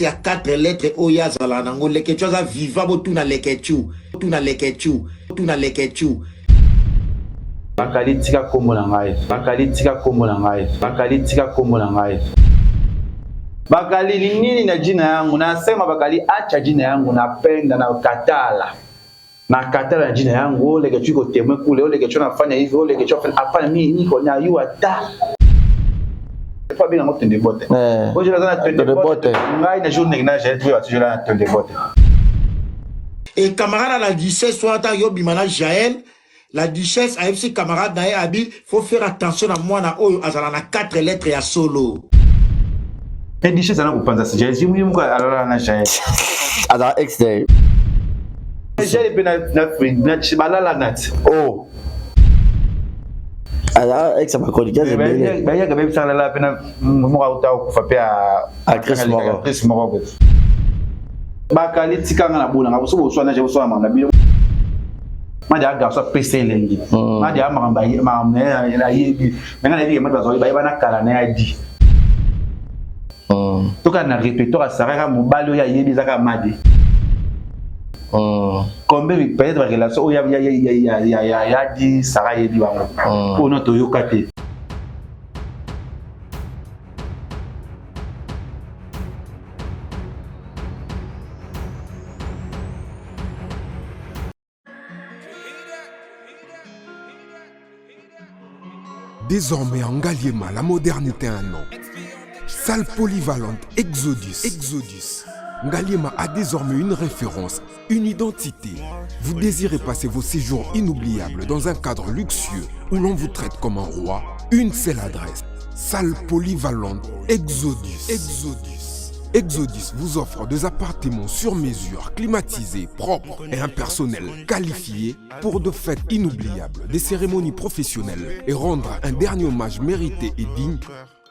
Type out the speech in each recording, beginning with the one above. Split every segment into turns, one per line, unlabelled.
Ya 4 lettres oyo azala nango. Leketchou aza vivant, botuna Leketchou, tuna Leketchou, tuna Leketchou.
Bakali tika kombo na ngai, Bakali tika kombo na ngai, Bakali tika kombo na ngai. Bakali ni nini na jina yangu? Nasema Bakali acha jina yangu, napenda na katala na katala na jina yangu. Ole kechu iko temwe kule, ole kechu nafanya hivi, ole kechu afanya hapana, mimi niko na yu ata pas bien ngo tende bote. Oyo na tende bote. Ngai na journée na j'ai trouvé toujours na tende bote.
Et camarade à la duchesse wana ntango yo bima na Jael, la duchesse ayebisi camarade na ye abi faut faire attention na mwana oyo azala na 4 lettres ya solo.
Mais duchesse ana kopanza si Jael, ye moko alala na Jael.
Azala ex na ye.
Jael mpe na balala na ti.
Oh. Azala ex ya bachroniqueuse ebele.
Bayaka bayebisaka lala mpe na moko auta kokufa mpe
actrice moko.
Actrice moko. Bakali tika nga na bona nga boso boswana je boswana makambo na bino. Madi ya garçon apesa elengi. Madi ya makambo makambo na ye ayebi. Me nga nayebi ke madi bazali bayebana kala na ye adi. Toka na répertoire ya Sarah kaka mobali oyo ayebi eza kaka Madi. Combien peut-être ba relation oyo ya di Sarah ayebi bango. Oyo na toyoka te.
Désormais en Ngaliema, la modernité a un nom. Salle polyvalente Exodus. Exodus. Ngaliema a désormais une référence, une identité. Vous désirez passer vos séjours inoubliables dans un cadre luxueux où l'on vous traite comme un roi? Une seule adresse. Salle polyvalente Exodus. Exodus. Exodus vous offre des appartements sur mesure, climatisés, propres et un personnel qualifié pour de fêtes inoubliables, des cérémonies professionnelles et rendre un dernier hommage mérité et digne.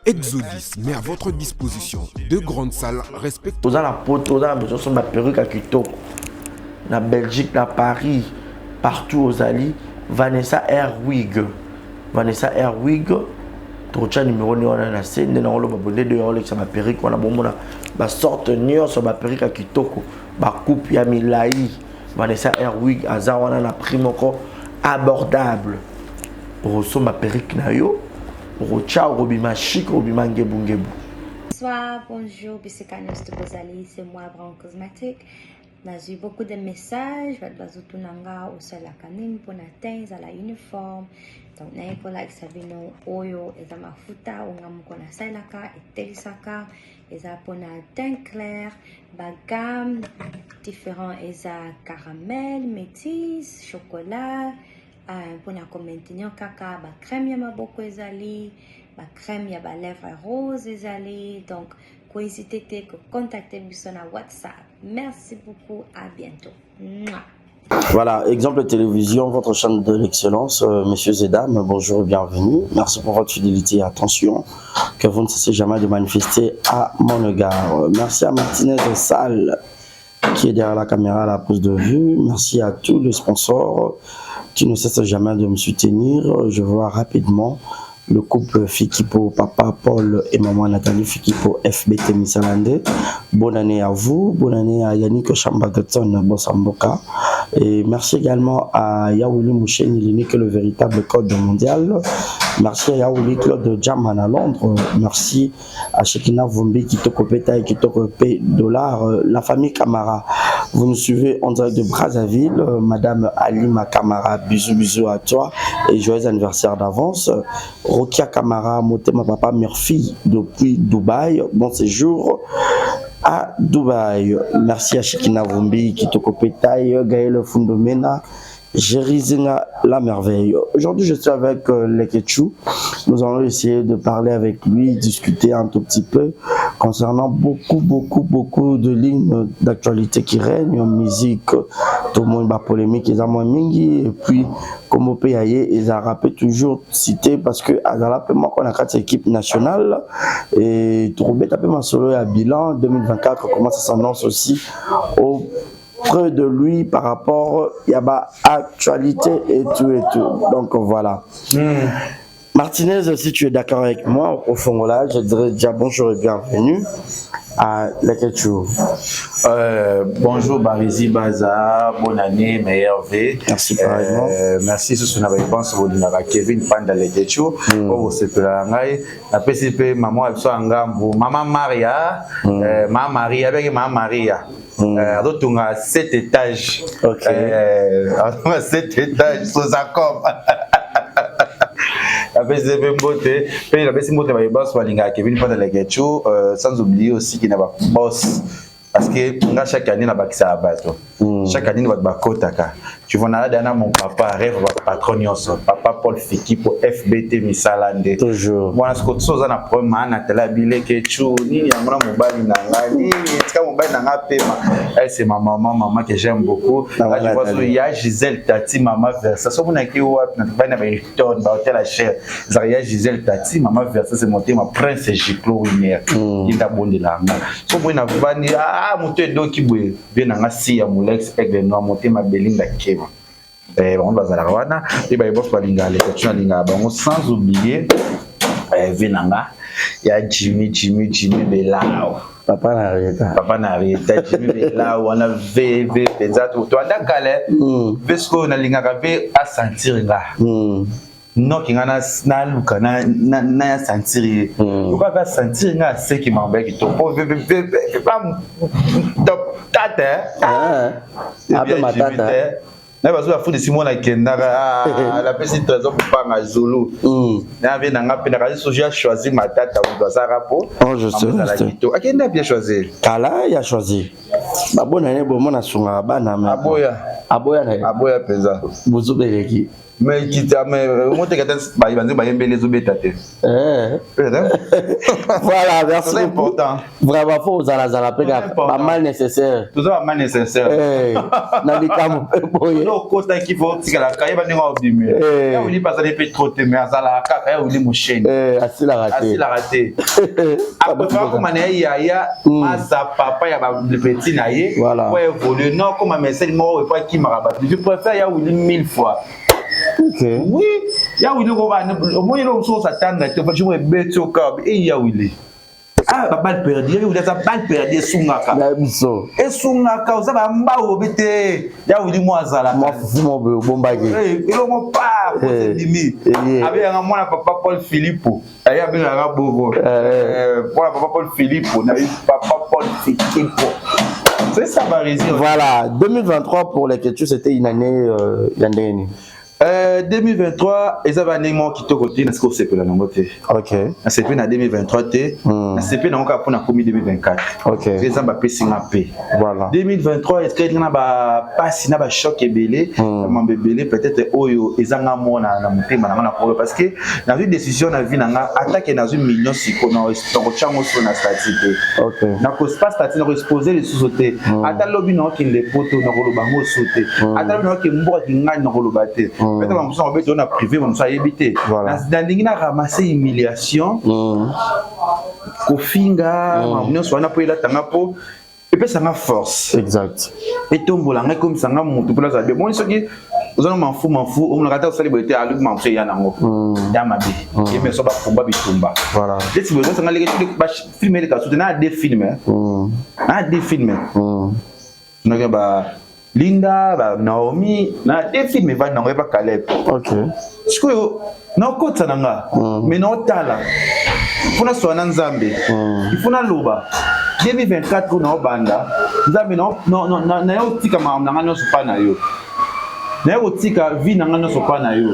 Exodus met à votre disposition deux grandes salles respectueuses.
Oza na poto, oza na besoin somba perruque ya kitoko. Na Belgique, na Paris, partout ozali, Vanessa Airwig. Vanessa Airwig, tokotia numéro ne wana na se nde nango loba bonde de olekisa ba perruque wana bomona ba sorte nyonso ba perruque ya kitoko, ba coupe ya milai. Vanessa Airwig aza wana na prix moko abordable. Okosomba perruque na yo, okotia, okobima chic, okobima ngebu ngebu.
Bonsoir, bonjour, bisika nyonso tozali, c'est moi Brown Cosmetic. Nazwi beaucoup de messages, bato bazotuna nga osalaka nini mpona teint ezala uniforme. Donc naye kolakisa bino oyo eza mafuta oyo nga moko nasalelaka, etelisaka, eza mpona teint clair, ba gamme différent, eza caramel, métis, chocolat, mpona komaintenir kaka ba crème ya maboko ezali, ba crème ya ba lèvres rose ezali. Donc kohésite te kocontacte biso na WhatsApp. Merci beaucoup, à bientôt. Mouah.
Voilà, exemple télévision, votre chaîne de l'excellence, messieurs et dames, bonjour et bienvenue. Merci pour votre fidélité et attention que vous ne cessez jamais de manifester à mon égard. Merci à Martinez Salle qui est derrière la caméra à la prise de vue. Merci à tous les sponsors qui ne cessent jamais de me soutenir. Je vois rapidement le couple Fikipo, papa Paul et maman Nathalie Fikipo, FBT Missalande. Bonne année à vous, bonne année à Yannick Chambagaton Bossamboka. Et merci également à Yaouli Moucheni, l'unique le véritable code mondial. Merci à Yaouli Claude Jaman à Londres. Merci à Shekina Vumbi, Kitoko Peta et Kitoko P Dollar. La famille Camara, vous nous suivez en direct de Brazzaville. Madame Alima Camara, bisous bisous à toi et joyeux anniversaire d'avance. Rokia Camara, Motema Papa Murphy depuis Dubaï, bon séjour à Dubaï. Merci à Shekina Vumbi, Kitoko Peta, Gaël Fundomena, Jerry Zinga, la merveille. Aujourd'hui, je suis avec Leketchou. Nous allons essayer de parler avec lui, discuter un tout petit peu concernant beaucoup, beaucoup, beaucoup de lignes d'actualité qui règnent en musique. Tout le monde va polémique, ils ont moins mingi. Et puis, comme au PAE, ils ont rappelé toujours cité parce que Azala peut manquer on a quatre équipes nationales. Et Troubet a peu solo à bilan 2024, comment ça s'annonce aussi au près de lui par rapport il y a ba actualité et tout et tout. Donc voilà. Martinez, si tu es d'accord avec moi au fond là, je dirais déjà bonjour et bienvenue. À Leketchou.
Bonjour Barizi Baza, bonne année, meilleurs vœux.
Merci pareillement.
Merci susu na baepanse bolingaka Kevin Panda Leketchou. Oyo bosepela na ngai. Napesi mpe mama ya biso ya ngambu, mama Maria, mama Maria, abengaki mama Maria. Azotonga 7 étages. Azotonga 7 étages, Sozacom. Napesi mpe mbote, mpe napesi mbote bayebanso balingaka Kevin Panda Leketchou, sans oublier aussi ki na baboss, parce que nga chaque année nabakisaka bato, chaque année bato bakotaka. Tu vois, nalada na mon papa rêve, bapatron nyonso, papa Paul Fikipo, FBT misala nde.
Toujours.
Mwana siko so oza na problème, maa na tala bileke nini yango na mobali na nga nini, tika mobali na nga pema. Elle, c'est ma maman, maman que j'aime beaucoup.
Maman
Là, je vois
Nathalie.
so ya Gisèle Tati, mama Versa, so monaki wapi na bana ba Hilton, ba hôtel à cher, ezalaka ya Gisèle Tati, mama Versa, c'est motema Prince Giclo Winner, ye nde abondela nga. So boye navandi, ah, moto edoki boye vie na nga si ya Molex Aigle Noir, motema Belinda Kema. Bango bazalaka wana mpe bayeboso balingaka Leketchou, nalingaka bango, sans oublier vie na nga ya Jimmy, Jimmy, Jimmy Belao.
Papa na Rieta.
Papa na Rieta, Jimmy Belao wana vv mpenza toanda kala. Ve sikoyo nalingaka ve asentir nga noki nga naluka naya sentir ye, lokola ve asentir nga, aseki makambo ya kitoko top tata.
Ah, ape matata.
Na bazo bafundisi mwana akendaka, napesi Trésor Kopanga Zulu. Na vie na nga mpe nakasi soki achoisi matata, moto azalaka po
Oh, je sais, je sais.
kitoko, akenda bien choisir.
Kala ya choisi. Babona ne bomona sungaka bana mais
Aboya.
Aboya na ye.
Aboya mpenza.
Bozobeleki.
Mais kita mais moteka te, banze bayembeli ezobeta te.
Voilà, merci
C'est
beaucoup.
important.
Vraiment, faut ozalazala mpe
C'est
kaka
important.
bamal nécessaire.
Toza bama nécessaire.
Na likambo mpe boye.
Okotaki fo otikalaka, yeba ndenge obimi. Ya wili mpe azali mpe trop te, mais azalaka kaka ya wili mosheni.
Asilaka te.
Asilaka te, apréfère akoma na ye yaya, masa, papa ya bapeti na ye. Po évolue non akoma mesele moko epo akimaka bato. Je préfère ya wili mille fois. Oui, ya wili omoni eloko mosusu osatanga te, jour ebeti oka e ya wili, ah, baballe perdue, ya wili aza balle perdue, esungaka.
Na biso.
Esungaka, oza bambau obi te, ya wili mo azalaka.
Mwa fufu mo boye obombaki.
Elongo pa ebimi. Abengaka mwana papa Paul Philippo, aye abengaka bongo mwana papa Paul Philippo na papa Paul Fikipo, c'est ça Barisi.
Voilà, 2023 pour Leketchou, c'était une année ya ndenge nini?
2023 eza bandenge moko kitoko te, nasiki kosepela nango te. Nasepeli na 2023 te, nasepeli nango kaka mpona komi 2024. Eza bapesi nga mpe. 2023 etikali nga na bapasi na bachoc ebele, mambo ebele peut-être oyo eza nga mona na motema na nga na kolo, parce que nazwi décision na vie na nga, atake nazwi million siko nakotya ngo so na statut te. Nakospa statut, nakoexpose lisusu te. Ata lobi naokende poto, nakoloba ngo so te. Ata lobi naokende mboka kingani, nakoloba te. Peut-être bamosusu nakobeta oyo na privé, bamosusu ayebi te. Nalingi na ramasse humiliation, kofinga, makambo nyonso wana mpo elatanga, mpo epesanga force. Etombola ngai, ekomisanga motu mpo nazala bien. Moni soki oza na mafu mafu, omonaka te osali boye te, aluki mafu eya nango ya mabe, ye meso bakumba bitumba. Neti boye osanga leke film eleka so te na de film, na de film noke ba Linda, ba Naomi, na de film evandi nango eba Caleb. Sikoyo naokotisa na nga, mais naotala mpo nasola na Nzambe, ifo naloba 2024 oyo naobanda, Nzambe, naye otika makambo na nga nyonso mpa na yo, naye kotika vie na nga nyonso mpa na yo.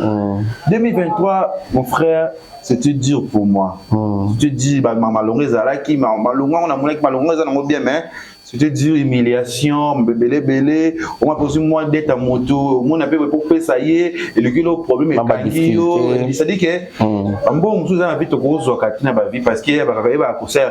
2023, mon frère, c'était dur pour moi. C'était dur, malongo ezalaki malongo yango namonaki malongo eza nango bien, mais c'était dur, humiliation ebele ebele. Omona mpe ozwi mwa dette ya moto, omona mpe popesa ye, eluki lo problème, ekangi yo. C'est-à-dire que bambongo mosusu eza na vie, tokozwaka ntina bavie, parce que yebaka kofaire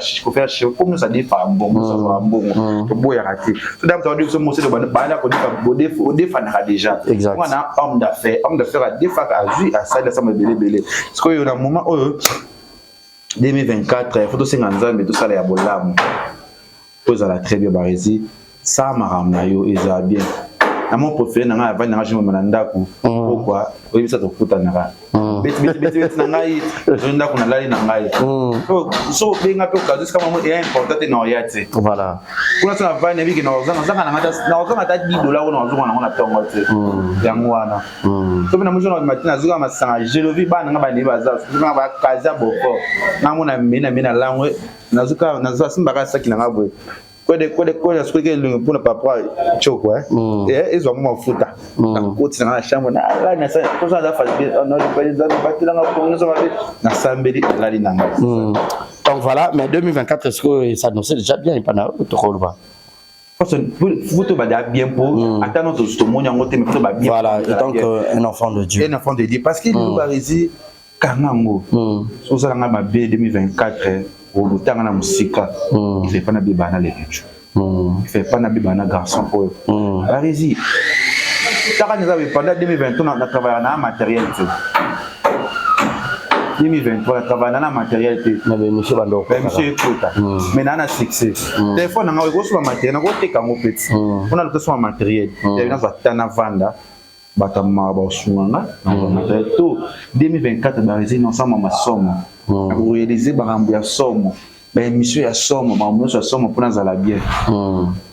comme nyonso adefaka mbongo, nyonso azwaka mbongo, toboyaka te. So da moto adefa mosele, banda kodefa, odefanaka déjà. Wana homme d'affaires, homme d'affaires adefaka, azwi, asali, asamba ebele ebele. Sikoyo na moment oyo 2024, faut tosenga Nzambe tosala ya bolamu po ezala très bien. Baresi, sala makambo na yo ezala bien. Na mon préféré na ngai avandi na ngai jumama na ndako. Pourquoi oyebisa tokutanaka? Beti beti beti beti na ngai ozoi ndako, nalali na ngai. So obenga mpe okazo esika mamo eya important te na oya te.
Voilà.
Kuna so navandi, nayebiki nakozanga na ngai, nakozanga ata 10 $ oyo nazonga nango na ntongo te. Yango wana so mpe na mosi na matin nazoka masanga jelovi, bana nga bandimi baza bakaza boko ngamona mei na mei na langwe, nazoka nasimbaka saki na nga boye, kwede kwede kwede, nasukolaki elongi mpona papa choko ezwa mo mafuta, nakoti na nga na chambre, nalali, poso naza batelanga pongo nyonso mabe, nasambeli, nalali na ngai.
Donc voilà, mais 2024, est-ce que ça s'annonçait déjà bien epana tokoloba?
Faut bada bien po ata no tomoni yango te, mais faut ba bien.
Voilà, étant que un enfant de Dieu.
Un enfant de Dieu, parce que liloba ezi kanga yango, so osalanga mabe 2024, olotanga na mosika. Il fait pas na beba na lekecu, il fait pas na beba na garçon oyo Barezi. Taka neza pendant 2023 na travaillaka na matériel te, 2023 na travaille na matériel te.
Na baémission bando.
Baémission ekota, mais naa na succès. Téléphone nanga ekosoma matériel, nakoteka yango peti mpona lokosoma matériel, nazwa ta navanda, bato ya mawa baosunga nga na matériel to 2024. Barezi ensemble masomo, nakoréaliser makambo ya somo, baémission ya somo, makambo nyonso ya somo mpona azala bien.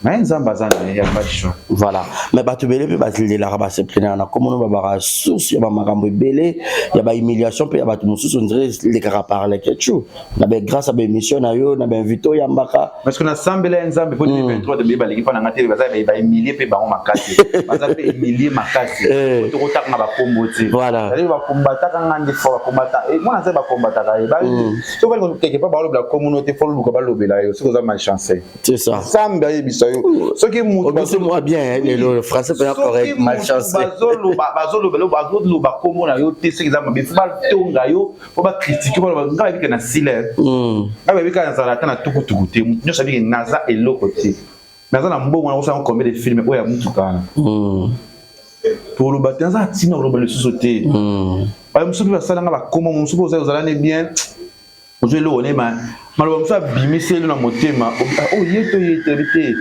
Mais Nzambe aza na ye, ya pas de choix.
Voilà, mais bato ebele mpe balelaka, baseplaindre na komona babaka source ya bamakambo ebele ya bahumiliation mpe ya bato mosusu, ondire elekaka par Lekechu na be grâce à baémission na yo na bainvité oyambaka.
Parce que nasambela ye Nzambe mpo 2023 tobeyi baleki mpa na nga te, baza bahumilie mpe bango makasi, baza mpe humilie makasi. Tokotakanga bakombo te. C'est-à-dire bakombataka nga nde fo bakombata mwana nzambe, bakombataka ye soki balingi quelque part balobela komono te, fo luka balobela yo soki oza malchanceux.
C'est ça.
Nzambe ayebisa yo soki mutu
Obisi-moi bien, hein, lelo français mpenza correct, malchanceux.
Bazoloba bazoloba kombo na yo te, soki eza mabe fo batonga yo, fo bacritiquer. Nga babika na sile, nga babika nazala ata na tukutuku te, mutu nyonso abiki naza eloko te, naza na mbongo nakosala combien de film oyo ya mutuka wana. Toloba te, naza na ntina koloba lisusu te. Bayo mosusu mpe basalanga bakoma mosusu mpe ozala ne bien, ozwa eloko ne maloba mosusu abimisi elo na motema oyo ye to ye te te,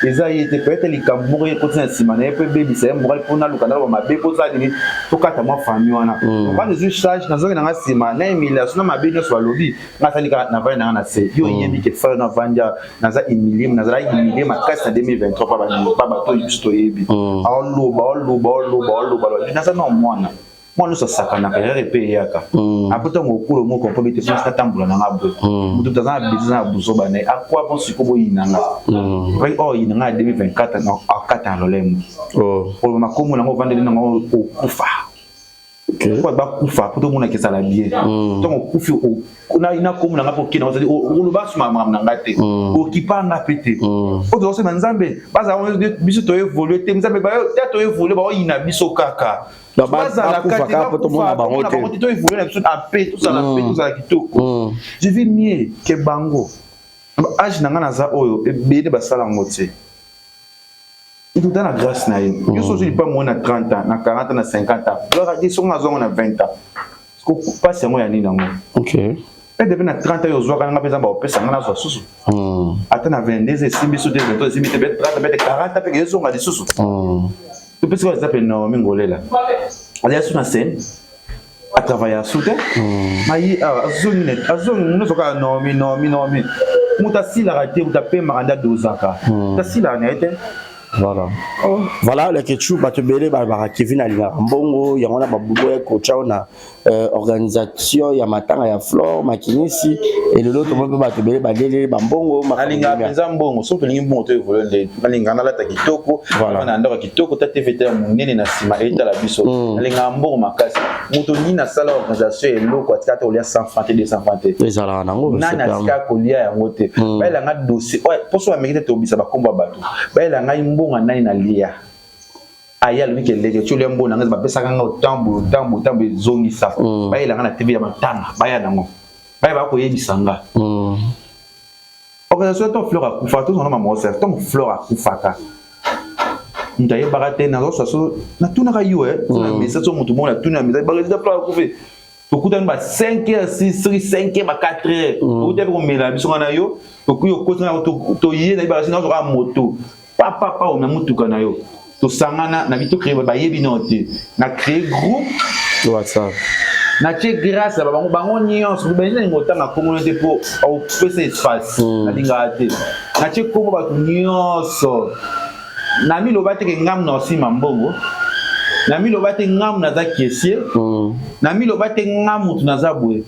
eza ye te, peut-être likambo moko ekoti na nsima na ye mpo ebebisa ye moral, mpo naluka naloba mabe mpo osala nini, tokata mwa famille wana. Wana ezwi charge, nazongi nanga nsima na humiliation na mabe nyonso balobi nga, asali kaka navandi nanga na se. Yo oyebi ke frère navandi, naza humilie, nazalaki humilie makasi na 2023 pa bato oyo biso toyebi. Aoloba, oloba, oloba, oloba, naza na mwana, mwana nyonso asakanaka, erreur epe eyaka. Apres ntango okolo moko mpo bete mpona natambola nanga boye, moto moto aza na bêtise na buzoba na ye akwa bon. Sikoyo boyinanga oyo oyinanga ya 2024 akata na lolemo, oloba makombo nango, ovandeli nango, okufa po bakufa po tomonaka ezala bien. Ntango okufi na kombo nanga mpo okende, oloba suma makambo na ngai te, okipa nga mpe te. Po tozosema Nzambe bazala biso toévoluer te, Nzambe te toévoluer, baoyina biso kaka.
Bazala po tomona bango te.
Toévoluer na biso ape, tozala mpe tozala kitoko. Je vis mieux ke bango. Age na ngai naza oyo, ebele basala yango te. Tuta na grâce na ye nyonso, ozwi lipango na 30 ans, na 40 ans, na 50 ans, gloire à Dieu. Soki nazwa yango na 20 ans, mpasi yango ya nini yango? Mpe na 30 ans ozwaka nanga mpe Nzambe akopesa nga nazwa susu ata na 22, esimbi su te, 23 esimbi te, 30 mpe 40 mpe ezonga lisusu. Topesi eza mpe Naomi Ngolela, azali su na scène, atravaille su te, mayi awa azongi, azongi nyonso kaka Naomi, Naomi, Naomi. Moto asilaka te, moto apemaka nde adozaka, moto asilaka na ye te.
Voilà, oh. Voilà, Lekechu, bato ebele balobaka Kevin alingaka mbongo, yango wana babubo ya kocha na organisation ya matanga ya Flore Makinisi. Elelo tomoni mpe bato ebele baleleli bambongo.
Nalingaka mpenza mbongo. Soki tolingi mbongo, to évoluer nde nalingaka nalata kitoko na ndako ya kitoko, ta TV ya monene na nsima etala biso. Nalingaka mbongo makasi. Moto nini asala organisation eloko atika ata kolia 100 franc te, 200 franc te?
Ezalaka nango.
Nani atika kolia yango te? Bayelanga dossier mposo bameki te, tobisa bakombo ya bato. Bayela ngai mbongo nani nalia, aya alobi ke leke ti olia mbongo na ngai, bapesaka ngai otambo otambo otambo, ezongisa. Bayela ngai na TV ya matanga, baya nango, baya bakoyebisa nga. Organisation ntango Fleur akufaka, tozona mama Osef, ntango Fleur akufaka, moto ayebaka te. Nazoswa so natunaka yo na message, so moto moko natuni na message, barésident Fleur akufi, tokutani ba 5 heures, 6, soki 5 heures, ba 4 heures, tokutani komela biso nga na yo, tokoki okoti, toye na yebaka, nazokaa moto papapa na motuka na yo. Tosangana na bi to créer, bayebi nao te. Na créer groupe
WhatsApp.
Natie grâce na bango, bango nyonso benzi. Nalinga otanga kombo te mpo opesa espace. Nalingaka te. Natie kombo bato nyonso. Na miloba teke ngamu na osima mbongo, na miloba te ngamu naza caissier, na miloba te nga mutu naza boye.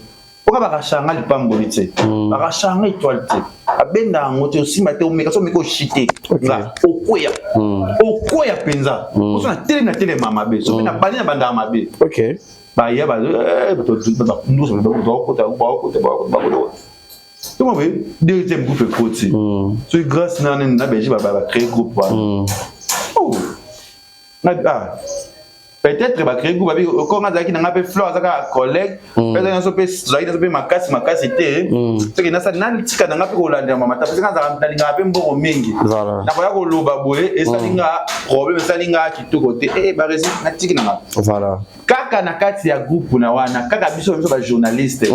Mpoka bakashanga lipamboli te, bakashanga étoile te, abenda yango te, osimba te, omeka so omeka oshite nga okweya, okweya mpenza. Oso na telemi, na telema mabe, so mpe na bandi na bandaka mabe. Baya bakota, bakota, bakota. Toma boye, deuxième groupe ekoti. Soki grâce na nini na Belgique, bacréer groupe wana. Oh, ah, peut-être bacréer groupe babi okonga azalaki na nga mpe Flore aza kaka collègue mpe azalaki naso mpe tozalaki naso mpe makasi makasi te. Soki nasali natika na nga mpe kolandela mama ta, parce que nalingaka mpe mbongo mingi. Nakoya koloba boye, esali nga problème, esali nga kitoko te. E baresi natiki na nga. Kaka na kati ya groupe na wana, kaka biso biso bajournaliste,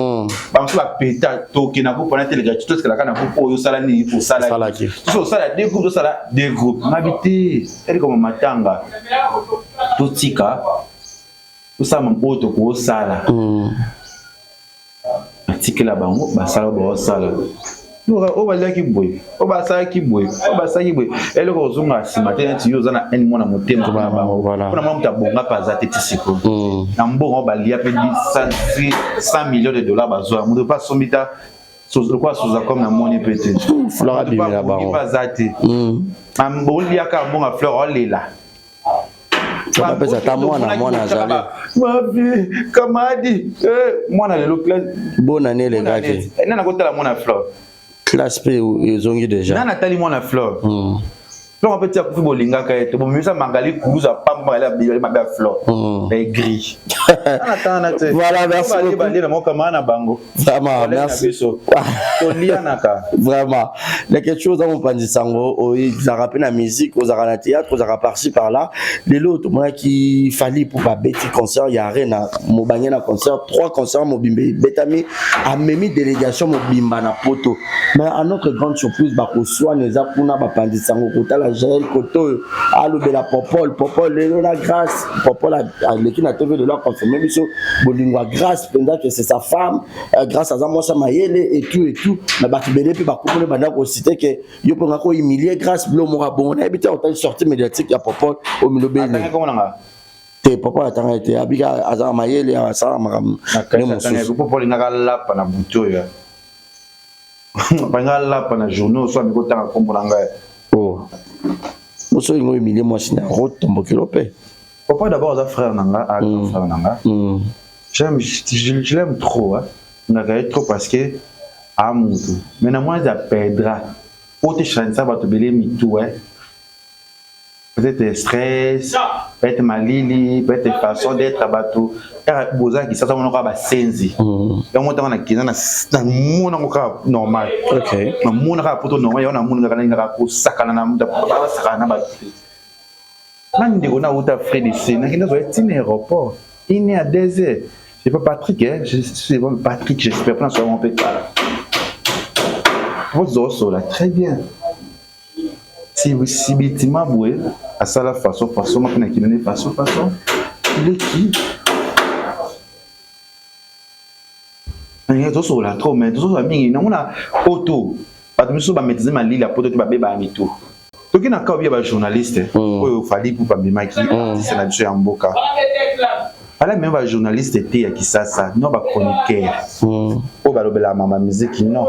bamosusu bapeta toke na groupe wana teleka, totikalaka na groupe oyo osala nini, osalaki toso osala deux groupe, tosala deux groupe ngabi te. Elikoma matanga, totika tosala oyo tokosala. Atikela bango basala, baosala oyo baliaki boye, oyo basalaki boye, oyo basalaki boye. Eloko ozonga nsima te, neti yo oza na haine mwana motema mpona bango, mpona mwana moto abonga mpe aza te ti sikoyo na mbongo oyo balia mpe 100 millions de dollars bazwa, moto mpe asombi ta lokola Sozacom namoni mpe te.
Flore abimela bango.
Mpe aza te, boliaka mbongo ya Flore, olela.
Bapesa ata mwana, mwana azali.
Mavi kamadi, mwana lelo classe.
Bonane elekaki.
Nani akotala mwana Flore?
Classe mpe ezongi déjà.
Nani atali mwana Flore? Flore mpe ti akufi, bolingaka ye te, bomimisa Magali Kuluza pamba, Magali mabe ya Flore na aigri.
Voilà, merci beaucoup.
Balie na moko na bango.
Vraiment, merci.
Biso tolianaka.
Vraiment, quelque chose oza mopanzi sango, ozalaka mpe na musique, ozalaka na théâtre, ozalaka par-ci par-là. Lelo tomonaki Fally mpo babeti concert ya Arena, mobange na concert, trois concerts mobimba ebetami, amemi délégation mobimba na Poto. Mais à notre grande surprise, bakoswana eza kuna. Bapanzi sango kotala Jael koto oyo alobela Popol. Popol lelo na Grâce, Popol aleki na TV lelo, aconfirme biso bolingo ya Grâce mpenza, que c'est sa femme, Grâce aza mwasi ya mayele et tout et tout. Na bato ebele mpe bakomoni banda kociter ke yo mpo nga kohumilie Grâce, bilo moko abongo. Nayebi te, otali sortie médiatique ya Popol omilobeli te. Popol atanga te, abika aza na mayele, asala makambo
ne mosusu. Popol alingaka lapa na butu oyo, balingaka lapa na journée oso ameki otanga nkombo na ngai.
Oh, moso olingi ohumilie mwasi na rotombokelo mpe.
Papa d'abord aza frère na nga, a grand frère na nga. J'aime, je l'aime trop, hein. Ngaka ye trop parce que a mutu. Mais na mwana ya pedra. Po te chansa bato bele mitu, hein. Peut-être stress, peut-être malili, peut-être façon d'être bato. Kaka boza kisasa mona kaka basenzi. Yango ntango na kinza na mona ngo kaka normal. Na mona kaka poto normal, yango na mona kaka nalingaka kosakana na basakana na bato te. Na ndeko na uta Fred C, nakende azwa ntina aéroport 1 heure, 2 heures. C'est pas Patrick, hein? C'est pas Patrick, j'espère pas na mpe kala po tozosola très bien. Sibitima boye asala façon façon mpe na kinene façon façon leki tozosola trop, mais tozosola mingi namona poto bato misusu bamaîtrise malili ya poto te, babebaka mitu. Toki na kaobi ya bajournaliste oyo Fally Ipupa amemaki artiste na biso ya mboka, Fally amemi bajournaliste te ya Kisasa, no bachroniqueur oyo balobelaka mama miziki, non,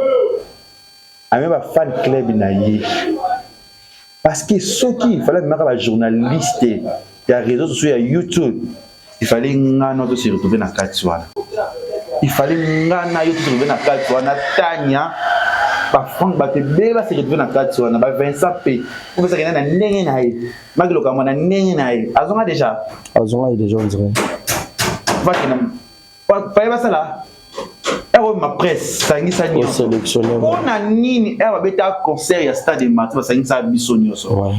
amemi bafan club na ye, parce que soki Fally amemaka bajournaliste ya réseau sociaux ya YouTube, il fallait nga no to se retrouver na kati wana, il fallait nga na yo to se retrouver na kati wana, Tania, bafrank, bato ebele base retrouver na kati wana, bavincent mpe opesaka na ndenge na ye, makilokambo na ndenge na ye azonga déjà.
Azonga déjà, on dirait.
Bakenda faye basala ero ma presse sangisa nyonso.
Osélectionne.
Mpo na nini ere babeta concert ya Stade des Martyrs, basangisa biso nyonso?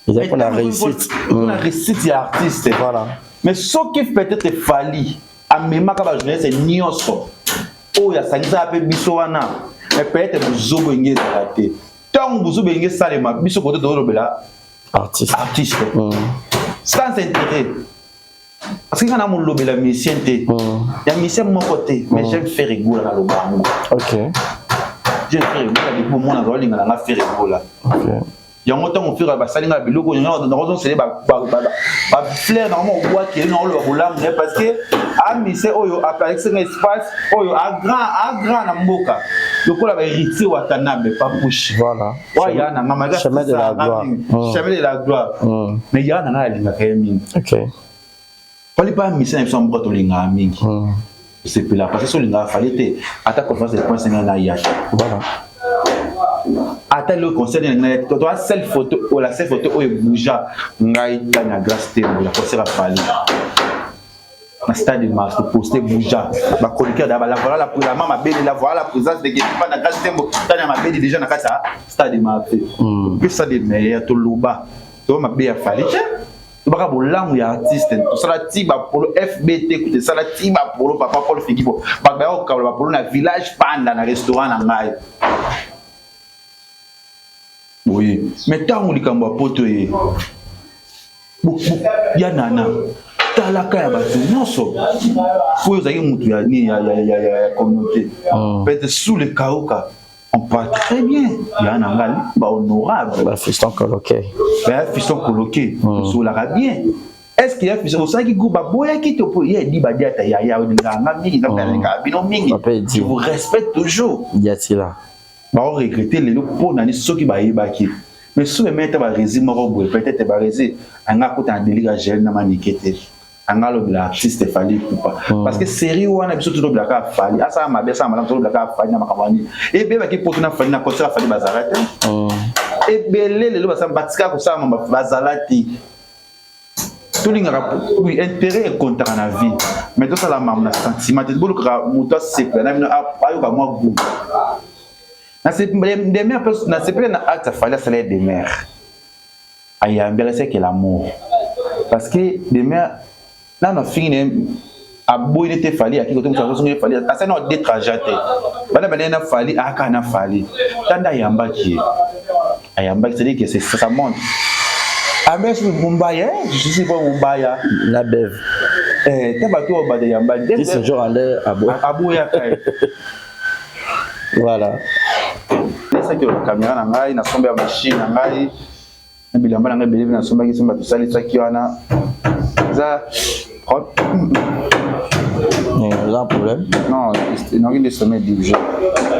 Eza mpona réussite.
Mpona réussite ya artiste. Mais soki peut-être Fally amemaka bajournaliste nyonso oyo asangisaka mpe biso wana, mais peut-être bozobo enge ezala te. Ntango bozobo enge esalema, biso kote tozolobela.
Artiste.
Artiste. Sans intérêt. Parce que nga na molobela musicien te. Ya musicien moko te, mais j'aime Ferre Gola na loba yango. J'aime Ferre Gola depuis omona azolinga na nga Ferre Gola. Yango ntango Ferre basali nga biloko nakozonsele bafleur nango mobwaki na oloba bolamu na ye parce que amise oyo apalakisi nga espace oyo agrand agrand na mboka lokola bahéritier Watanabe Papouche. Oyo ya na nga
Chemin de la gloire.
Chemin de la gloire. Mais ya na nga alingaka ye mingi. Fally mpe amise na biso ya mboka tolingaka mingi. Tosepela parce que so olingaka Fally te, ata conférence de presse ngai na yaki. Ata lelo concert na ngai to la seule photo oyo, la seule photo oyo ebouja ngai tani ya Grâce Tembo ya concert ya Fally na stade de Mars poste bouja bachroniqueur da bala voilà la mama Mabedi la voilà la présence de Kepa na Grâce Tembo tani ya Mabedi déjà na kati ya stade de Mars mpe stade de meilleur. Toloba to mabe ya Fally te, tobaka bolamu ya artiste. Tosala ti bapolo FBT kuta esala ti bapolo papa Paul Fikibo bato baya kokabola bapolo na village Panda na restaurant na ngai boye. Mais ntango likambo ya poto ye ya nana talaka ya bato nyonso oyo ozalaki motu ya nini ya communauté peut-être sous le kauka, on parle très bien ya na ngai bahonorable.
Bafiston Koloke.
Bafiston Koloke osolaka bien. Est ce que ya fiston osalaki groupe baboyaki te po ye edi badiata yaya olingaka nga mingi, nzambe alingaka bino mingi, je vous respecte toujours.
Diatila.
Baoregretter lelo mpo nani soki bayebaki, mais soki emei te baresi moko boye, peut-être baresi anga akota na délire ya gel na manike te, anga alobela artiste Fally Ipupa parce que série wana biso tolobelaka Fally asala mabe, asala malamu, tolobelaka Fally na makambo wani ebebaki poto na Fally na concert ya Fally bazala te. Ebele lelo batikaka kosala bazala te. Tolingaka, oui, intérêt ekontaka na vie, mais tosala makambo na sentiment te. Bolukaka moto asepela na bino, ayoka mwa goût demer. Nasepeli na acte Fally asala ye demer ayambi alasiaki l'amour parce que demer nano afingi na ye aboyi nete Fally akiki kote mosu azongi Fally asali na deux trajet te bana bana na Fally ayaka na Fally tanda ayambaki ye ayambaki, c'est-à-dire que ça monte ambe soki Mombaya, je suis pas Mombaya.
Na Bev.
Eh, te bato oyo bada yamba.
Kisi jour ande
aboyaka ye. Nesaki oyo caméra na ngai nasomba ya machine na ngai na bilamba na ngai ebele mpe nasombaki somba tosalisaki wana eza.
Eza un problème?
Non, nakoki nde sommet d'objet.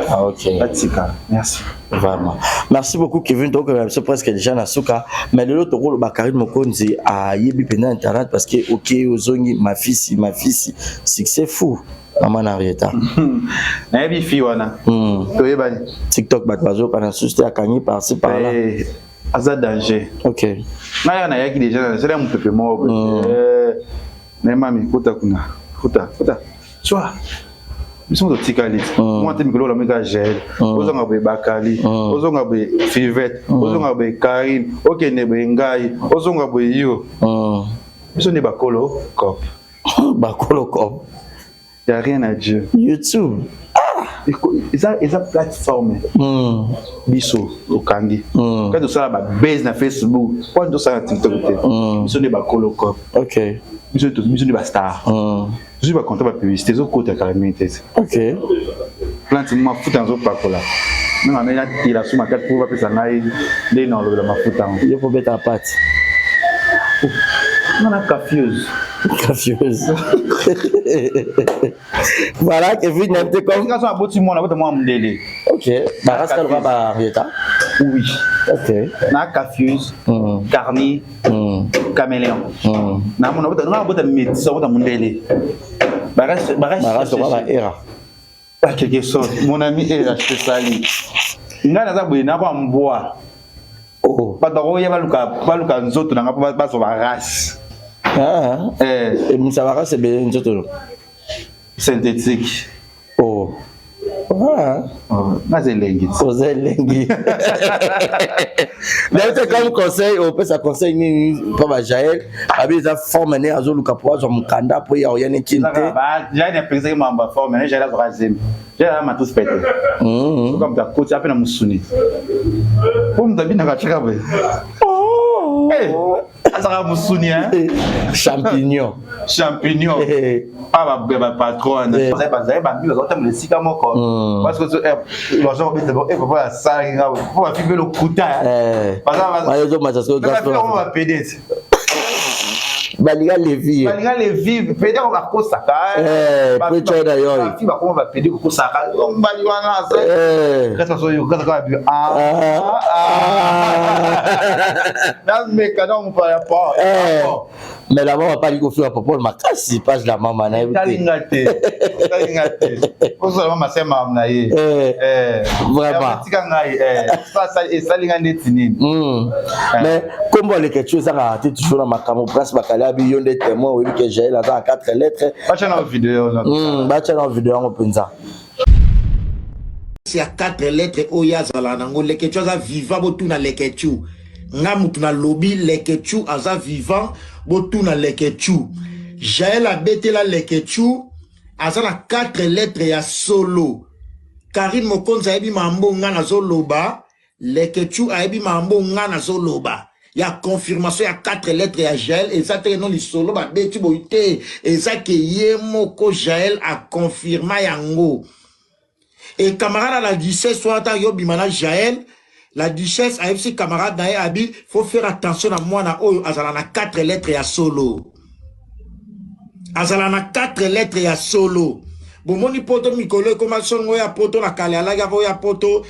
Ah, ok.
Atika, merci.
Vraiment, merci beaucoup Kevin. Tokokeba biso presque déjà na suka, mais lelo tokoloba Karine Mokonzi ayebi mpenza internet parce que ok ozongi mafisi mafisi succès fou, mama na Henrietta.
Nayebi fi wana. Toyebani.
TikTok bato bazokana susu te, akangi par-ci par-là.
Eh, aza danger. Ngai yaka nayaki déjà nasala mopepe moko boye naye mami kota kuna kota kota swa biso moto totikali mwa te mikolo olamika gel ozonga boye bakali ozonga boye Fivete ozonga boye Karine okende boye ngai ozonga boye yo biso nde bakolo cop.
Bakolo cop.
Ya rien à Dieu.
YouTube.
Eza plateforme biso okangi kati tosala babase na Facebook po tosala na TikTok te. Biso nde bakolo cop. Biso nde bastar. Tozwi bacontrat bapublicité ezokota kala mingi te. Plante mafuta nazopakola nanga mai natela so makasi mpo bapesa ngai ndenge na olobela mafuta yango.
Yo po beta pate.
Nga na cafieuse.
Cafieuse. Voilà, Kevin nayebi te comme
nga so aboti mwana abota mwana mondele.
Ok, barasika loka ba Henrietta.
Oui. Na cafieuse carni caméléon namona abota nga abota métis abota mondele.
Barasi loka ba era.
Pas quelque sorte mon ami era sali ngai naza boye nakwa mbwa. Bato bakoya baluka nzoto na nga mpo bazwa barace.
Ah, ebimisa barace ebele nzoto.
Synthétique.
Oh. Ah.
Naza elengi.
Oza elengi. Nayebi te comme conseil opesa conseil nini mpo bajael babi eza forme ne azoluka po azwa mokanda po ya oya nekini te.
Jael apekisaki mambo ya forme ne. Jael azwaka zemi, Jael aza matos pete soka moto akoti ape na mosuni po moto abinaka tiaka boye. Eh, azalaka mosuni
champignon.
Champignon pa bapatron bazali bambi, bazotambola esika moko, parce que baza kobeta papa asalaki nga po bafi mpe lokuta. Bapedete.
Balinga levi.
Balinga levi pede ako bakosaka.
Pe
bakoma bapede kokosaka mbali wana. Nameka na mopaya pa.
Mais la mama pali kofinga Popol makasi, page la mama na ye.
Talinga te, talinga te, ozala mama se mama na ye.
Vraiment.
Tika ngai esalinga ndeti nini.
Mais kombo alekeci ezangaka te toujours na makambo. Prince Bakali abi yo nde témoin, oyebi ke Jael aza na 4 lettres.
Batya na video.
Batya na video yango mpenza.
Ya 4 lettres oyo azala nango, Lekechu aza vivant, botuna Lekechu. Nga mutu nalobi, Lekechu aza vivant, botuna Lekechu. Jael abetela Lekechu aza na 4 lettres ya solo. Karine Mokonzi ayebi mambo nga nazoloba, Lekechu ayebi mambo nga nazoloba ya confirmation ya 4 lettres ya Jael. Eza te no lisolo babeti boye te, eza ke ye moko Jael aconfirma yango. E camarade la duchesse wana, ntango yobima na Jael, la duchesse ayebisi camarade na ye abi faut faire attention na mwana oyo, azala na 4 lettres ya solo, azala na 4 lettres ya solo. Bomoni poto mikolo ekoma songo ya poto na kale alaki avo ya poto.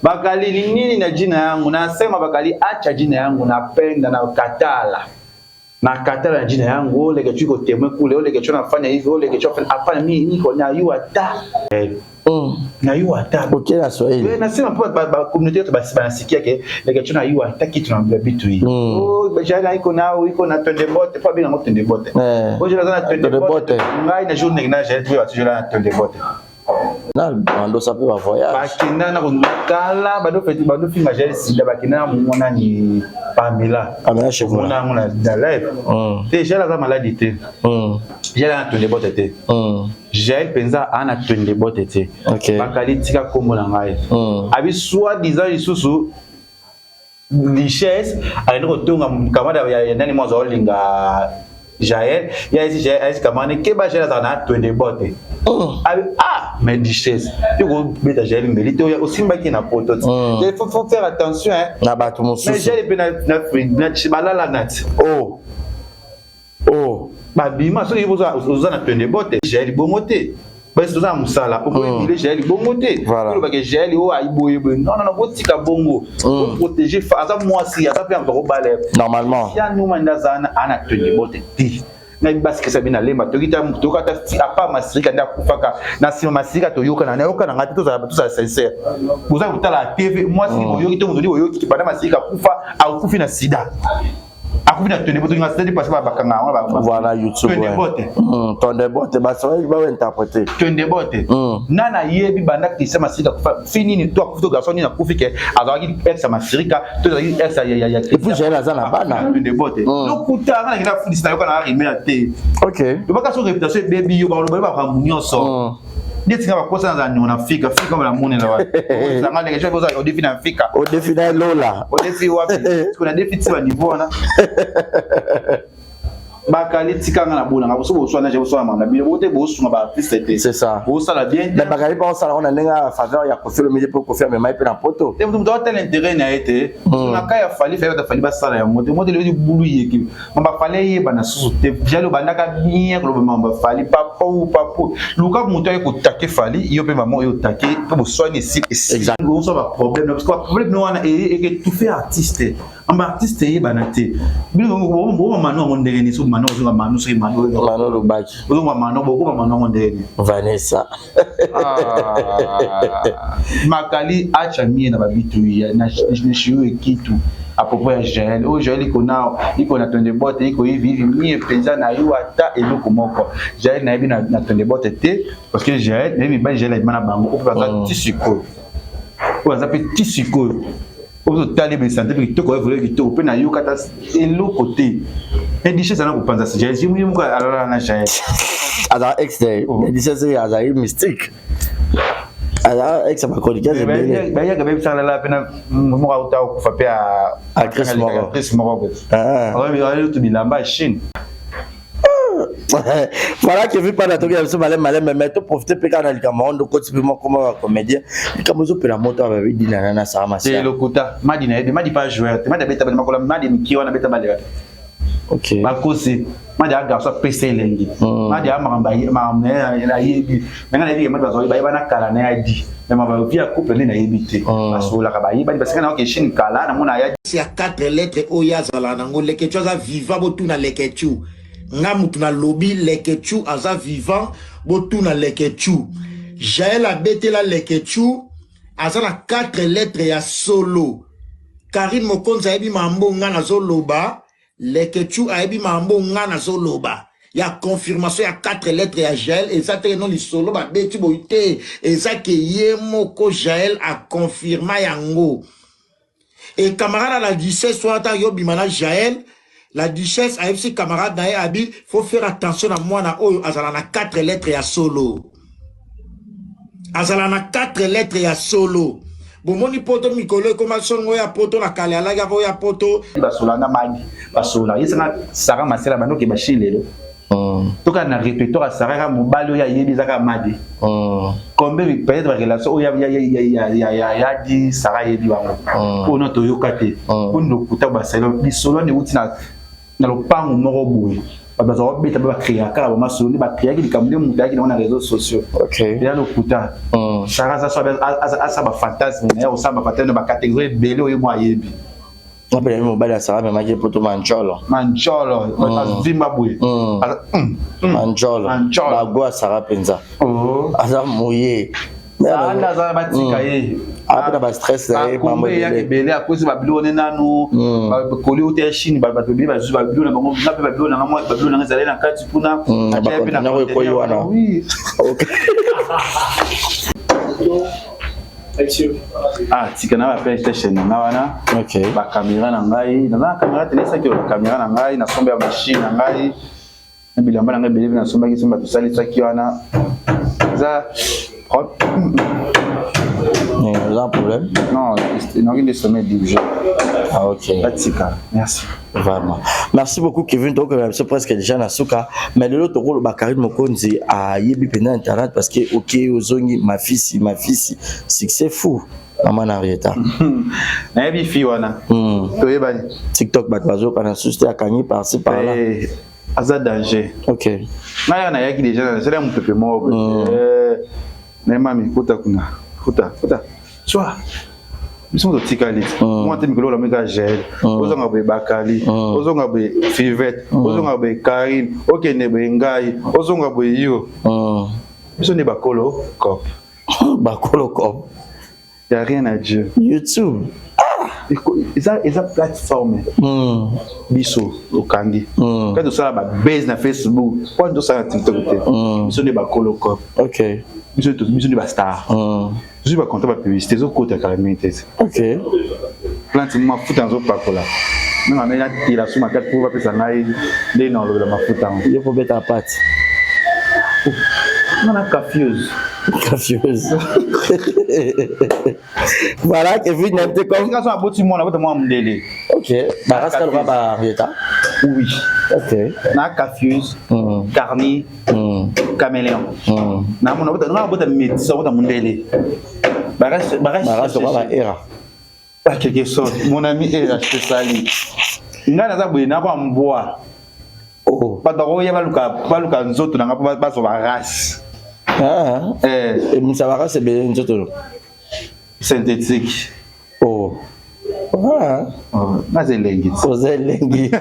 Bakali ni nini na jina yangu? Nasema bakali, acha jina yangu, napenda na katala na katala na jina yangu. Oleke tu iko témoin kule, oleke tu nafanya hivi, oleke tu afanya hapana. Mimi niko na yu ata na yu ata.
Okay, na Swahili.
Eh, nasema po ba communauté yote basi banasikia ke leke tu na yu ata kitu na bitu hii. Oh, jana iko nao iko na twende bote po binga twende bote. Oh, jana na twende bote. Ngai na journée na jana tu tu na twende bote.
Na bandosa mpe bavoyage.
Bakenda na kala badofinga Jael sida, bakenda na mona ni Pamela.
Pamela Chevola.
Mona yango na live te. Jael aza maladi te. Jael ana twende bote te. Jael mpenza ana twende bote te. Bakali tika kombo na ngai. Abi soi disant lisusu richesse akende kotonga camarade ya nani mo azolinga Jael ya esi Jael ayesi camarade keba, Jael azala na twende bote. Abi ah, mais duchesse yo kobeta Jael mbeli te, osimbaki na poto ti. Il faut faire attention hein.
Na bato mosusu.
Mais Jael mpe na balala nati.
Oh.
Babima soki oza na twende bote Jael bongo te, basi toza na mosala, okoyebile Jael bongo te, olobaka Jael oyo ayiboyeboye. Non, non, botika bongo, protéger aza mwasi, aza mpe akobala.
Normalement.
Ya numa nde aza ana twende bote te. Nayebi basikisa bino alemba toyoka ata apa Masirika nde akufaka na nsima. Masirika toyokana, nayoka nga te. Tozala sincère, boza kotala TV, mwasi boyoki te, mozoli boyoki banda Masirika akufa, akufi na sida, akufi na twende bote, sida parce bakanga yango.
Voilà, YouTube.
Twende bote.
Twende bote baswahili bainterpréter.
Twende bote nana ayebi banda Christian Masirika akufa fi nini to akufi to garçon nini akufi ke azalaki ex ya Masirika to azalaki ex ya
Et puis Jael aza na bana.
Twende bote lokuta, nga nakenda fundisi, nayoka na rumeur te. Lobaka so réputation ebebi yo, baloba makambo nyonso neti nga bakosa naza nyongo na fika fika namonela wana ndenge oza odefi na fika.
Odefi na lola.
Odefi wapi? Na defi ti baniveau wana. Bakali, tikanga na bonanga boso boswana, je boswana manda bino bote bosunga baartiste te.
C'est ça.
Bosala bien
te. Bakali mpa osala ngo na ndenge ya faveur ya Kofi Olomide, mpo Kofi amema ye mpe na poto.
Te, moto atala intérêt na ye te. Na ka ya Fali, Fali bata Fali basala yango te. Moto eleki bulu yeki mamba Fali eyebana susu te. Jalo bandaka bien koloba mamba Fali papo papo, luka moto aye kotake Fali, yo mpe mama oyo otake mpe boswani esi oswa baproblème, parce que baproblème wana eketouffe artiste. Amba artiste eyebana te. Bino boma mano yango ndenge nini? Soki mano ozonga mano, soki mano.
Mano lobaki.
Ozonga mano, bokoma mano yango ndenge nini?
Vanessa.
Makali acha mie na babitu na shiu ekitu à propos ya Jael oyo. Jael iko na iko na tonde bote, iko hivi hivi. Mie mpenza na yo ata eloko moko Jael nayebi na tonde bote te, parce que Jael nayebi mibali Jael abima na bango oyo baza ti sikoyo, oyo baza mpe ti sikoyo, oyo totali besante mpe kitoko, evole kitoko mpe nayoka ata eloko te. Mais duchesse ana kopanza Jael, ye moko alala na Jael.
Azala ex te. Duchesse azali mystique. Aza ex ya bachroniqueuse ebele.
Bayaka bayebisaka lala mpe na moko auta kokufa mpe
actrice moko.
Actrice moko boye. Ayotu bilamba ya Chine.
Voilà que vu pas toki na biso maleme maleme, mais to profiter mpe kaka na likambo yango ndokoti mpe moko moko ya comédien, likambo ezopela moto ya babi dinana na Sara Masia.
Lokuta. Madi na yebi Madi pas joueur te. Madi abeta makolo, Madi miki wana abeta baleka te. Bakosi Madi a garçon apesa elengi. Madi a makambo ayebi. Me nga nayebi ke Madi bazali bayebana kala na ya di. Mais ma vie ya couple nde nayebi te. Basololaka, bayebani parce que na oke Chine kala namona aya.
Ya 4 lettres oyo azala nango, Leketchu aza vivant, botuna Leketchu. Nga mutu nalobi, Leketchu aza vivant, botuna Leketchu. Jael abetela Leketchu, aza na 4 lettres ya solo. Karine Mokonzi ayebi mambo nga nazoloba, Leketchu ayebi mambo nga nazoloba ya confirmation ya 4 lettres ya Jael. Eza te no lisolo babeti boye te, eza ke ye moko Jael aconfirma yango. E camarade la duchesse wana, ntango yobima na Jael, la duchesse ayebisi camarade na ye, abi faut faire attention na mwana oyo, azala na 4 lettres ya solo, azala na 4 lettres ya solo. Bomoni poto mikolo ekoma songo ya poto na kala alaki avo ya poto.
Basola na Madi, basola yesanga Sara Masela bandoki bashine lelo. Toka na répertoire ya Sara, kaka mobali oyo ayebi eza kaka Madi. Combien peut-être barelation oyo ya di Sara ayebi bango oyo no toyoka te mpo lokuta. Basali lisolo wana euti na lopango moko boye, bato bazala kobeta mpe bacréaka kaka bamasolo nde bacréaki likambo nde moto ayaki nango na réseaux sociaux. Eya lokuta. Sara aza so asala bafantasme na ye, kosala bafantasme na bacatégorie ebele oyo mo ayebi.
Apelami mobali ya Sara amemaki poto mancholo.
Mancholo azvimba boye.
Mancholo. Bago ya Sara mpenza aza moye.
Anda aza, batika ye.
Ape na bastress na ye.
Mambo eyaka ebele, akwesi babiloko ne nanu bakoli uta ya Chine. Bato ebele bazwi babiloko na bango, nga mpe babiloko nanga, babiloko nanga ezali na kati kuna.
Baconteneur ekoyi wana.
Ah, tika na ba PlayStation na nga wana, bacaméra na ngai, naza na caméra te, nesaki oyo bacaméra na ngai, nasomba ya machine na ngai na bilamba na ngai ebele mpe nasombaki somba, tosalisaki wana eza.
Eza problème?
Non, nakoki nde sommet d'objet.
Ah, ok.
Batika, merci.
Vraiment. Merci beaucoup, Kevin. Donc, c'est presque déjà na suka. Mais lelo tokolo Karine Mokonzi ayebi pena internet parce que OK ozongi ma fille, ma fille, succès fou. Maman Henrietta.
Nayebi fi wana. Toyebani.
TikTok bato bazoka na susu te, akangi par-ci par-là.
Eh, aza danger. Ngai kaka nayaki déjà, nasala mopepe moko boye. Naye mami, kota kuna, kota, kota swa biso moto totikali mwa te. Mikolo olami kaka Gel, ozonga boye Bakali, ozonga boye Fivete, ozonga boye Karine, okende boye ngai, ozonga boye yo. Biso nde bakolo cop.
Bakolo cop.
Ya rien à Dieu.
YouTube.
Eza plateforme. Biso okangi kati tosala babase na Facebook mpo tosala na TikTok te. Biso nde bakolo cop. Biso nde bastar. Tozwi bacontrat, bapublicité ezokota kala mingi te. Plante mafuta nazopakola nanga me natela so makasi mpo bapesa ngai nde na olobela mafuta yango.
Yo po beta pate.
Nga na cafiose.
Cafiose. Voilà, Kevin n'a été comme.
Nga so aboti mwana, abota mwana mondele.
Ok. Bah, reste le ba Henrietta.
Oui. Na cafiose, carni, caméléon. Namona abota, nga abota métis, abota mondele.
Barras ba era.
Pas quelque sorte. Mon ami era, je te salue. Nga naza boye na mbwa. Bato bakoya baluka nzoto na nga mpo bazwa barace.
Ah. Ebimisa barace ebele nzoto.
Synthétique.
Oh. Ah.
Naza elengi.
Oza elengi.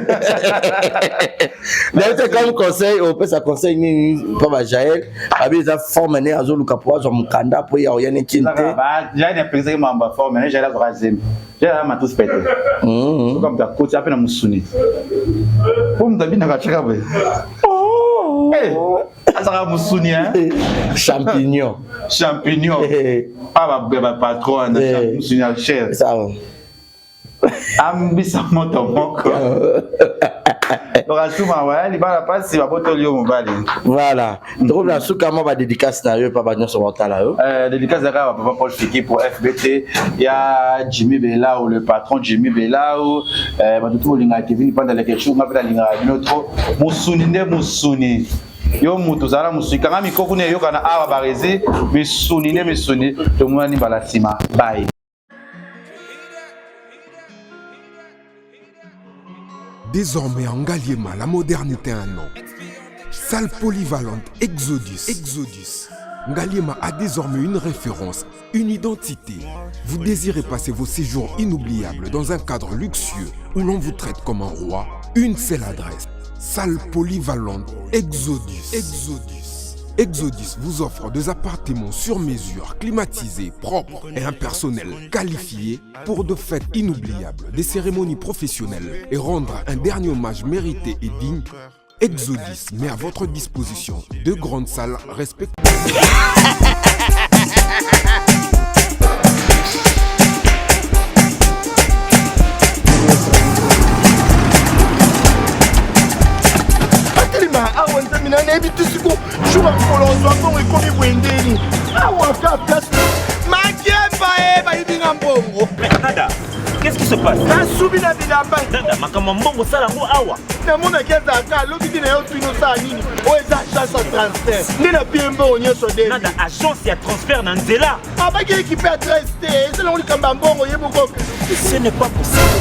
Naye comme conseil, opesa conseil nini mpo bajael abi eza forme ne azoluka po azwa mokanda po ya oya neti te?
Jael apekisaki mambo ya forme ne. Jael azwaka zemi, Jael aza matrice pete. Soka moto akoti ape na mosuni po moto abinaka tiaka boye, azalaka mosuni.
Champignon.
Champignon pa bapatron wana, mosuni ya cher ambisa moto moko. Donc asuma wa libala pasi babotoli yo mobali.
Voilà. Tokomi na suka, mwa badédicace na yo epa banyonso baotala yo.
Dédicace kaka papa Paul Fiki pour FBT, ya Jimmy Belau, le patron Jimmy Belau, bato tu bolingaka Kevin Panda Leketchou, nga mpe nalingaka bino trop. Mosuni nde mosuni. Yo moto ozala mosuni, kanga mikoko ne eyokana awa barezi, misuni nde misuni, tomonani mbala nsima. Bye.
Désormais en Ngaliema, la modernité a un nom. Salle polyvalente Exodus. Exodus. Ngaliema a désormais une référence, une identité. Vous désirez passer vos séjours inoubliables dans un cadre luxueux où l'on vous traite comme un roi? Une seule adresse. Salle polyvalente Exodus. Exodus. Exodus vous offre des appartements sur mesure, climatisés, propres et un personnel qualifié pour de fêtes inoubliables, des cérémonies professionnelles et rendre un dernier hommage mérité et digne. Exodus met à votre disposition deux grandes salles respectueuses.
Atelema awa, nzambe na nayebi te siko jour ya mokolo ozwa mbongo ekomi boye ndeni awa ka place makemba e bayibi nga mbongo.
Nada, qu'est-ce qui se passe?
Nasubi na bilamba.
Nada, makambo ya mbongo osala yango awa.
Namonaki ezalaka alobi te na yo tuni osala nini, oyo eza agence ya transfert nde na pie mbongo nyonso de.
Nada, agence ya transfert na nzela?
Abaki équipe adresse te, ezalango likambo ya mbongo ye moko.
Ce n'est pas possible.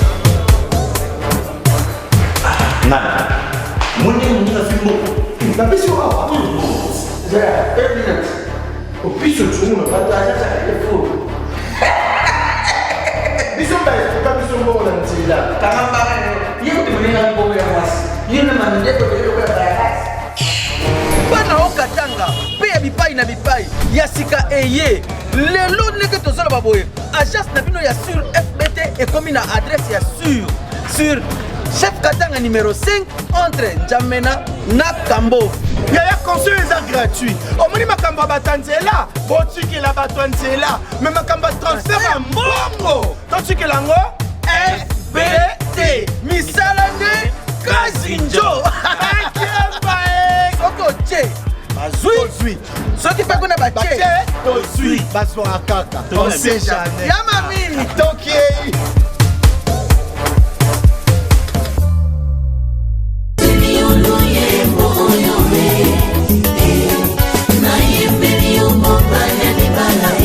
Nada, moni moninga azwi mbongo.
Napesi yo awa opiso tunguna bato biso baefuka biso mbongo na nzela.
Ye kutu moninga mbongo ya mwasi ye na mandeko eloko ya bayakasi.
Bana okatanga mpe ya bipai na bipai ya sika eye lelo ndenge tozoloba boye, agence na bino ya sur FBT ekomi na adresse ya sur chef Katanga numéro 5 entre Njamena na Kambo.
Yaya, conseil eza gratuit. Omoni makambo ya bato ya nzela, botikela bato ya nzela, me makambo ya transfert ya mbongo totikela yango FBT.
Misala nde kazinjo.
Akemba e.
Soki otie bazwi.
Tozwi.
Soki mpe kuna batie.
Batie tozwi, bazwaka kaka, on sait jamais.
Ya mami.
Tokei.
Nayembeli yo mobali ya libala e,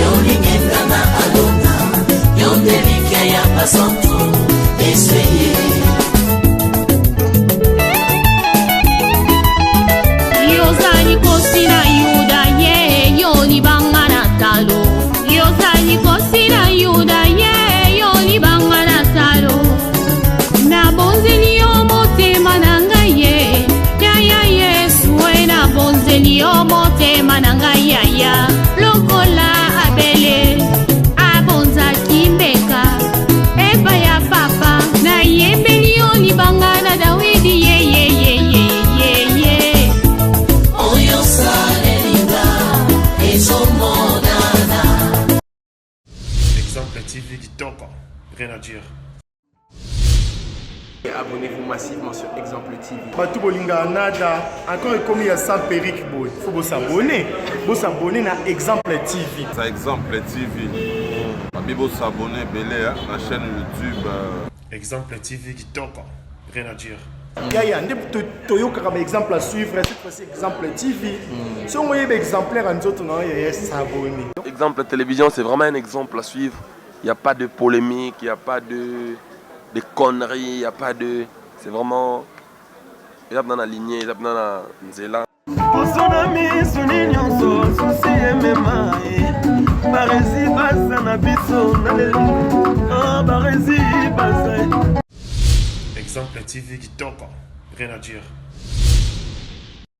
yolingenga na alona yo nde likia ya basantu esweye.
Yozali kosi na Yuda ye, yo libanga na talo. Yozali kosi na Yuda ye, yo libanga na talo. Nabonzeli yo motema na ngai ye, yaya Yesu e, nabonzeli yo motema na ngai yaya, lokola Abele abonzaki mbeka epai ya papa. Nayembeli yo libanga na Dawidi ye ye ye ye ye ye.
Oyo salelinga ezomonana.
Exemple TV kitoko, rien à dire.
Abonnez-vous massivement sur Exemple TV.
Bato bolingaka Nada, encore ekomi ya sans perruque boye, faut bosabonner, bosabonner na Exemple TV.
Ça, Exemple TV. Babi bosabonner ebele na chaîne YouTube.
Exemple TV kitoko, rien à dire. Yaya nde toyokaka baexemple à suivre, cette fois-ci Exemple TV. Songo oyeba exemplaire ya nzoto na yo, yaya, s'abonner.
Exemple Télévision, c'est vraiment un exemple à suivre. Il n'y a pas de polémique, il n'y a pas de conneries, il n'y a pas de. C'est vraiment. Il y a dans la lignée, il y a dans la nzela.
Poso na misuni nyonso susi emema ye baresi baza na biso na lelo. Ah, baresi baza.
Exemple TV kitoko, rien à dire.